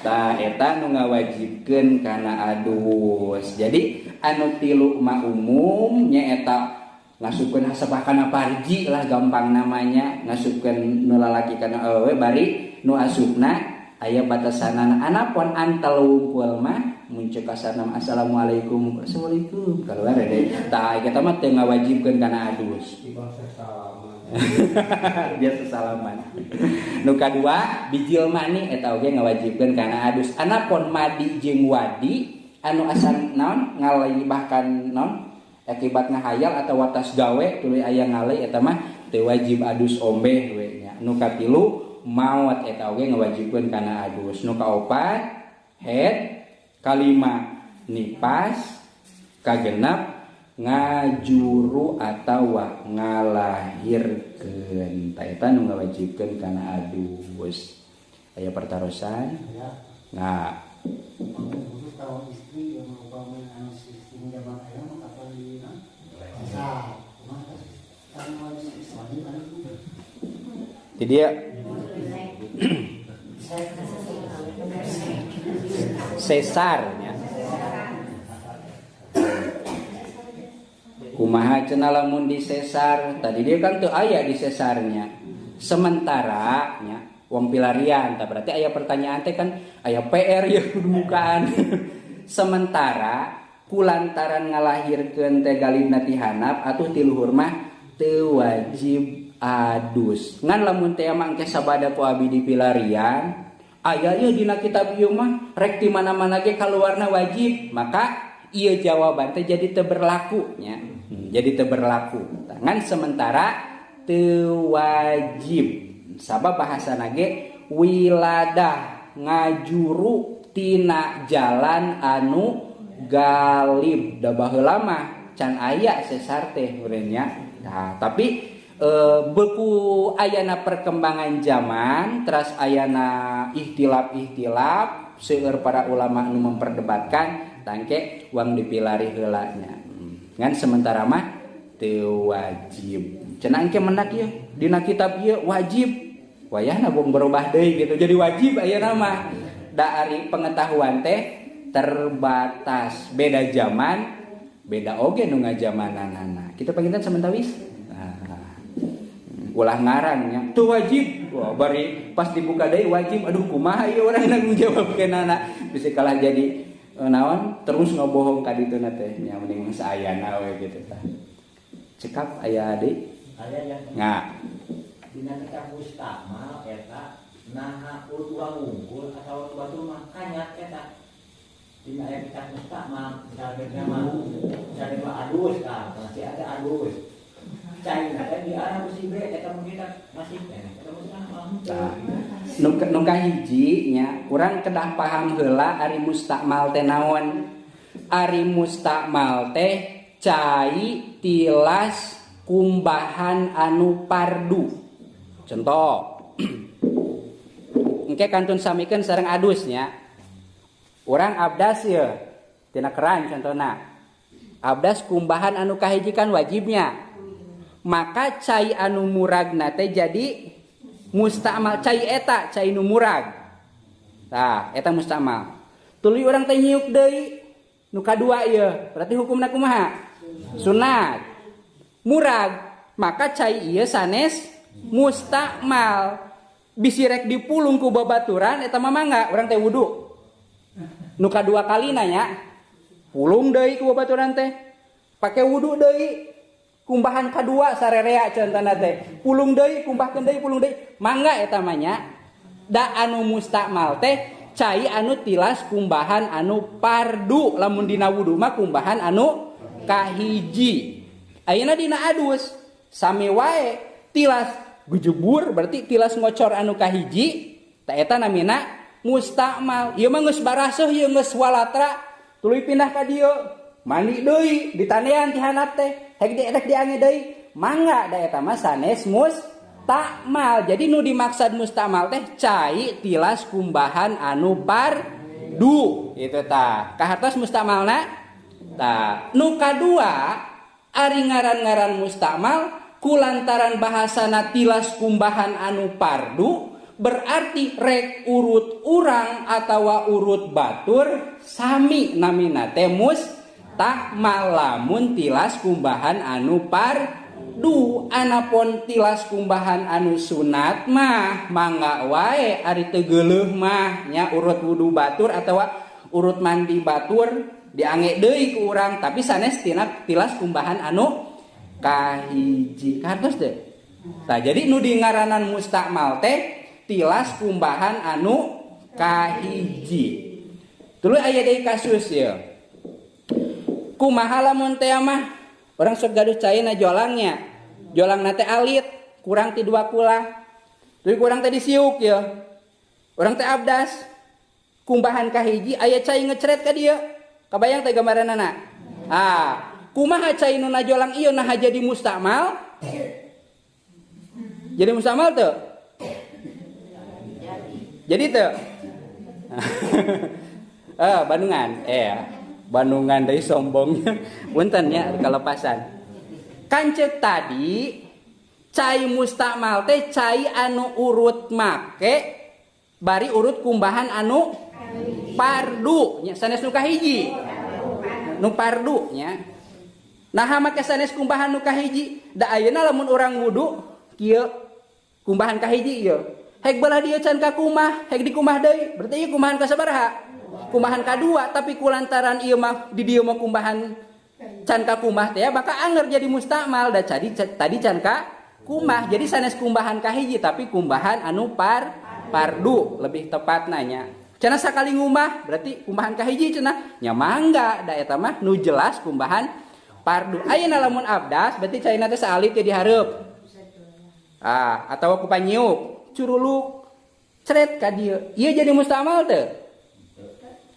Tah eta nu ngawajibkeun kana adus. Jadi anu tilu mah umum nyaeta ngasupkeun hasabah kana parji lah gampang namanya, ngasupkeun nu lalaki kana awewe bari nu asupna aya batasanana. Anapun antel wungkul mah muncul kasarna assalamualaikum assalamualaikum keluar deh. Tah eta mah teu ngawajibkeun kana adus. Biasa salaman. Nu kadua bijil mani eta oge ngawajibkeun kana adus. Anapun madi jeung wadi anu asan naon ngalai bahkan naon akibat ngahayal atau watas gawe tuluy aya ngalai eta mah teu wajib adus ombeh we nya. Nu katilu maot eta oge ngawajibkeun kana adus. Nu kaopat haid, kalima nipas, kagenep ngajuru atawa ngalahirkeun. Ta eta nu ngawajibkeun kana adus. Aya pertarosan? Nah, khusus kalau istri yang umpama anu sistem zaman aya mah kapan di sesar. Kumaha tah wajib anu Jadi dia sesarnya. Kumaha cenah lamun disesar? Tadi dia kan teu aya disesarnya. Sementara nya wong pilarian, tah berarti aya pertanyaan teh kan aya PR ya kudu bukaan. Sementara kulantaran ngalahirkeun teh galibna ti handap atuh ti luhur mah teu wajib adus. Ngan lamun teh mah engke sabada ku abi di pilarian, aya ieu dina kitab ieu mah rek ti mana-mana ge kaluarna wajib, maka ieu jawaban teh jadi teu berlaku nya. Jadi teu berlaku. Ngan sementara teu wajib. Sabab bahasana ge wiladah ngajuru tina jalan anu galib. Da baheula mah can aya sesar teh urangnya. Nah, tapi beku ayana perkembangan zaman, teras ayana ihtilaf-ihtilaf, seueur para ulama nu memperdebatkan tangke uang dipilari heula nya. Ngan sementara mah teu wajib. Cenah engke mendak ieu dina kitab ieu wajib. Wayahna bong berubah deui gitu jadi wajib ayeuna mah. Da ari pengetahuan teh terbatas, beda zaman, beda oge nu ngajamananana. Kita panginten samentawis. Nah, ulah ngarangnya teu wajib. Wah, bari pas dibuka deui wajib. Aduh kumaha ieu urang nanggung jawabkeunana. Bisa kalah jadi naon terus ngobohong ka dituna teh nya mending saayana we gitu tah. Cekap aya deui? Aya nya. Nah. Dina kitab mustakmal eta naha urang wungkul atawa batur mah kanyat eta. Dina aya kitab mustakmal misalnya mah misalnya mah adus tah masih ada adus. Cai na teh di arah si B eta mungkin masih keneh eta mustakmal. Tah. Nu kahiji nya urang kedah paham heula ari mustakmal teh naon. Ari mustakmal teh cai tilas kumbahan anu pardu. Contoh, engke kantun samikeun sareng adusnya. Urang abdas ye tina keran contohna. Abdas kumbahan anu kahiji kan wajibnya. Maka cai anu muragna teh jadi mustakmal, cai eta cai nu murag. Tah, eta mustakmal. Tuluy urang teh nyiuk deui nu kadua ieu, berarti hukumna kumaha? Sunat. Murag, maka cai ieu sanes mustakmal. Bisi rek dipulung ku babaturan eta mah mangga urang teh wudu. Nu kadua kalina nya pulung deui ku babaturan teh. Pake wudu deui. Kumbahan kadua sarerea contohna teh. Pulung deui, kumbahkeun deui, pulung deui. Mangga eta mah nya. Da anu mustakmal teh cai anu tilas kumbahan anu pardu. Lamun dina wudu mah kumbahan anu kahiji. Ayeuna dina adus sami wae tilas gujubur berarti tilas ngocor anu kahiji ta eta namina mustakmal. Ieu mah geus baraseuh ieu geus walatra tuluy pindah ka dieu mandi deui ditanean ti handap teh hek di rek diange deui mangga da eta mah sanes mustakmal. Jadi nu dimaksud mustakmal teh cai tilas kumbahan anu pardu itu tah. Kahartos mustakmalna tah. Nu kadua ari ngaran-ngaran mustakmal kulantaran bahasana tilas kumbahan anu pardu Berarti rek urut urang atawa urut batur sami namina teh mustakmal lamun tilas kumbahan anu fardu. Anapun tilas kumbahan anu sunat mah mangga wae ari teu geuleuh mah nya urut wudu batur atawa urut mandi batur diange deui ku urang, tapi sanes tina tilas kumbahan anu kahiji. Kahartos teh? Tah jadi nu di ngaranan mustakmal teh tilas kumbahan anu kahiji. Tuluy aya deui kasus ieu. Kumaha lamun teh mah urang sok gaduh caina jolangnya. Jolangna teh alit, kurang ti 2 kula. Tuluy kurang teh disiuk ieu. Urang teh abdas. Kumbahan kahiji aya cai ngecret ka dieu. Kabayang teh gambaranana? Ah, kumaha cai nu najolang ieu naha jadi mustakmal? Jadi mustakmal teu? Jadi teu? Bandungan. Bandungan deui sombongnya. Punten nya kalepasan. Kancet tadi cai mustakmal teh cai anu urut make bari urut kumbahan anu pardu nya sanes nu kahiji. Nu pardu nya. Naha make sanes kumbahan nu kahiji? Da ayeuna lamun urang wudu kieu kumbahan kahiji ieu. Hek belah dieu can ka kumah, hek dikumah deui. Berarti ieu kumbahan ka sabaraha? Kumbahan kadua, tapi kulantaran ieu mah di dieu mah kumbahan can ka kumah teh maka anger jadi mustakmal da tadi can ka kumah. Jadi sanes kumbahan kahiji tapi kumbahan anu pardu lebih tepatna nya. Cenah sakali ngumah berarti kumbahan kahiji cenah nya mangga da eta mah nu jelas kumbahan pardu. Ayeuna lamun abdas berarti caina teh saalit teh dihareup. Ah, atawa ku panyiuk curuluk cret ka dieu. Ieu jadi mustakmal teu?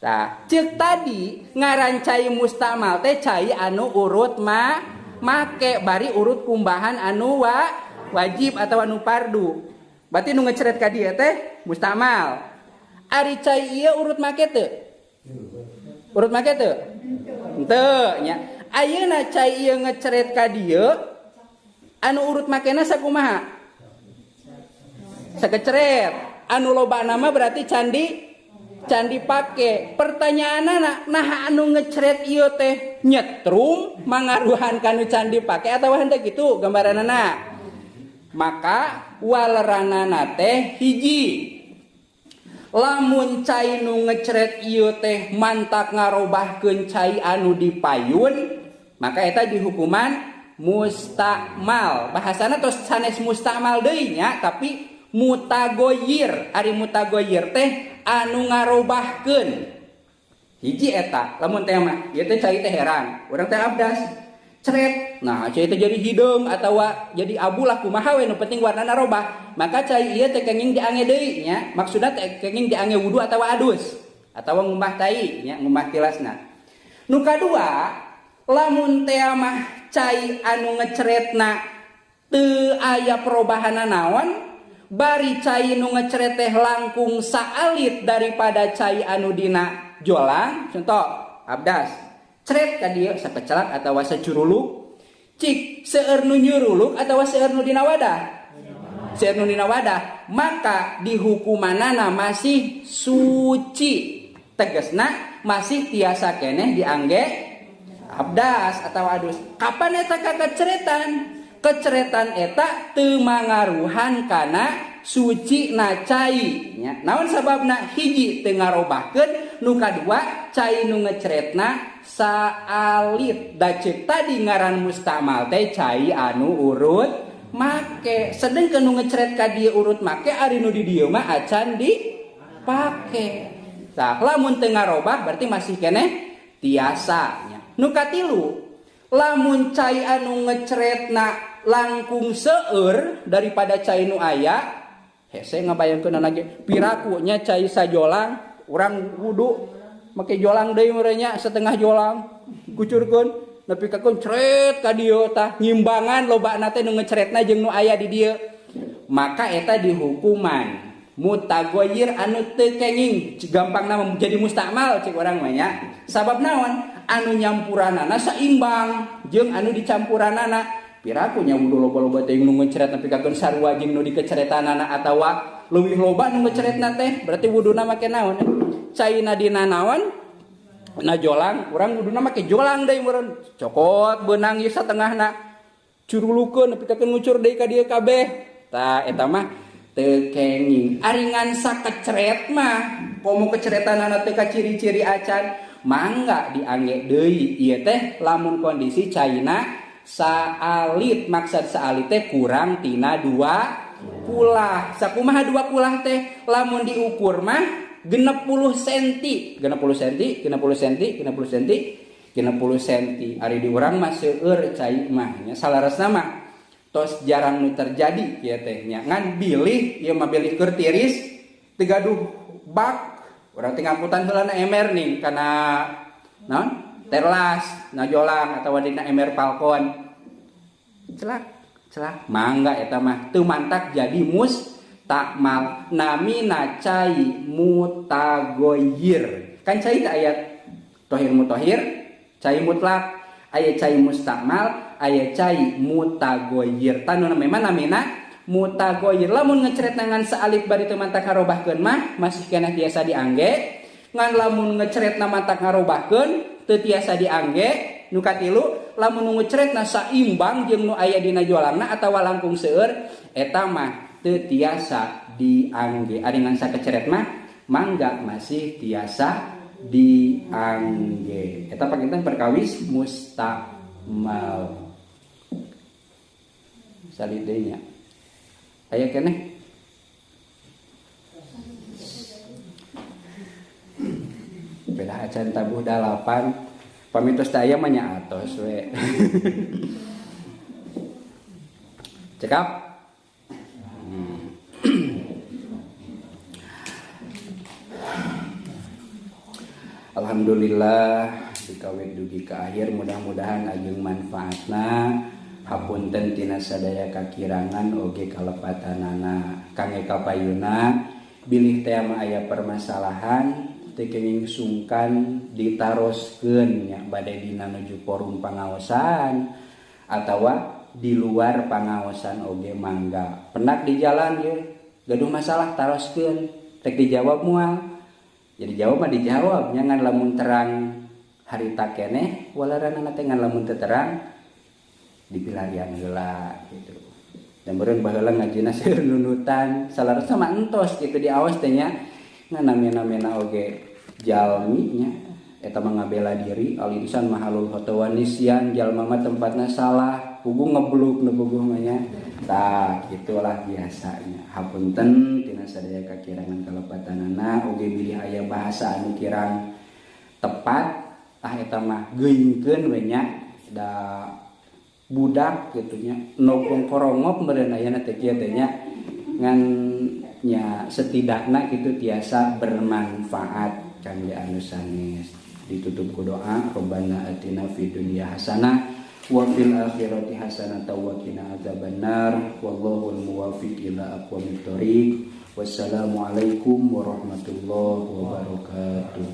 Tah, ceuk tadi ngaran cai mustakmal teh cai anu urut make bari urut kumbahan anu wajib atawa anu pardu. Berarti nu ngecret ka dieu teh mustakmal. Ari cai ieu urut make teu? Urut make teu? Henteu nya. Ayeuna cai ieu ngecret ka dieu anu urut makena sakumaha? Sakecret. Anu loba nama berarti candi pake. Pertanyaanana naha anu ngecret ieu teh nyetrum mangaruhan kanu candi pake atawa henteu kitu gambaranana? Maka waleranana teh hiji. Lamun cai nu ngecret ieu teh mantak ngarobahkeun cai anu dipayun, maka eta dihukuman mustakmal. Bahasana tos sanes mustakmal deui nya, tapi mutagoyir. Ari mutagoyir teh anu ngarobahkeun. Hiji eta, lamun teh mah ieu teh cai teh herang, urang teh abdas. Cret. Nah, cai teh jadi hideung atawa jadi abu lah kumaha we nu penting warnana robah. Maka cai ieu teh kenging diange deui nya. Maksudna teh kenging diange wudu atawa adus atawa ngumbah tai nya, ngumbah tilasna. Nu kadua, lamun teh mah cai anu ngecretna teu aya perobahanna naon, bari cai nu ngecret teh langkung saalit daripada cai anu dina jolang. Contoh, abdas. Cret ka dieu sakecelak atawa sacuruluk. Cik seueur nu nyuruluk atawa seueur nu dina wadah? Seueur nu dina wadah, maka dihukumanana masih suci. Tegasna masih tiasa keneh diangge abdas atawa adus. Kapan eta kakeceretan? Keceretan eta teu mangaruhan kana suci na cai nya. Naon sababna? Hiji teu ngarobahkeun, nu kadua cai nu ngecretna saalit. Da ceuk tadi ngaran mustakmal teh cai anu urut make. Sedengkeun nu ngecret ka dieu urut make, ari nu di dieu mah acan dipake. Tah lamun teu ngarobah berarti masih keneh tiasa nya. Nu katilu, lamun cai anu ngecretna langkung seueur daripada cai nu aya, hese ngabayangkeun lagi piraku nya cai sajolang, urang wudu make jolang deui meureun nya, setengah jolang kucurkeun nepi ka cret ka dieu tah ngimbangan lobana teh nu ngecretna jeung nu aya di dieu, maka eta dihukuman mutagoyir anu teu kenging, gampangna jadi mustakmal cek urang mah nya. Sabab naon? Anu nyampuranana saimbang jeung anu dicampuranana. Piraku nya wudu loba-loba teh nu ngecret nepi ka sarua jeung nu dikeceretanana atawa Leuwih loba nu ngeceretna teh berarti wuduna make naon? Caina dina naon? Na jolang, urang wuduna make jolang deui meureun. Cokot beunang ieu satengahna. Curulukeun nepi ka ngucur deui ka dieu kabeh. Tah eta mah teu kenging. Ari ngan sakecret mah, komo keceretanana teh ka ciri-ciri acan, mangga diangge deui. Ieu teh lamun kondisi caina saalit, maksud saalit teh kurang tina 2 kulah. Sakumaha 2 kulah teh lamun diukur mah 60 senti, 60 senti, 60 senti, 60 senti, 60 senti. Ari di urang mah seueur cai mah nya salaresna mah tos jarang nu terjadi ieu teh nya. Ngan bilih ieu mah bilih keur tiris teu gaduh bak, urang teh ngamputan heula na emer ning kana naon? Terlas, na jolang atawa dina emer palkon. Celak, celak mangga eta mah teu mantak jadi mustakmal. Namina cai mutagoyir. Kan cai teh aya tohir mutohir, cai mutlak, aya cai mustakmal, aya cai mutagoyir. Tanu memang namina mutagoyir. Lamun ngecret ngan saalip bari teu mantak ngarobahkeun mah masih keneh tiasa diangge. Ngan lamun ngecretna mantak ngarobahkeun teu tiasa diangge. Nu katilu lamun nu ngecretna saimbang jeung nu aya dina jolangna atawa langkung seueur eta mah teu tiasa diangge. Ari ngan sakecret mah mangga masih tiasa diangge. Eta panginten perkawis mustakmal. Salih deui nya. Aya keneh? Beda acan tabuh 8 pamitos teh aya mah nya atos we. Cekap. Alhamdulillah dikawit dugi ka akhir, mudah-mudahan ageng manfaatna. Hapunten tina sadaya kakirangan oge kalepatanana kangge kapayuna bilih teh mah aya permasalahan teu kenging sungkan ditaroskeun nya bade dina nuju forum pangaosan atawa di luar pangaosan oge mangga. Pendak di jalan ye gaduh masalah taroskeun rek dijawab moal. Jadi jawab mah dijawab nya ngan lamun terang harita keneh walaranana teh ngan lamun teu terang dipilarian heula gitu. Dan meureun baheula ngajina seueur nunutan salarasna mah entos gitu diaos teh nya. Ngan namina-namina oge jalmi nya eta mah ngabela diri al insan mahalul khotawan nisyan jalma mah tempatna salah puguh ngebluk nu puguh mah nya. Tah gitulah biasanya. Hapunten tina sadaya kakirangan kalepatanana oge bilih aya bahasa anu kirang tepat tah eta mah geuingkeun we nya da budak kitu nya nogong korongop meureun ayana teh kieu teh nya ngan nya setidakna kitu tiasa bermanfaat kangge anu sanes. Ditutup ku doa Rabbana atina fid dunya hasanah wa fil akhirati hasanah wa qina adzabannar wallahul muwaffiq ila aqwamit thoriq. Wassalamualaikum warahmatullahi wabarakatuh.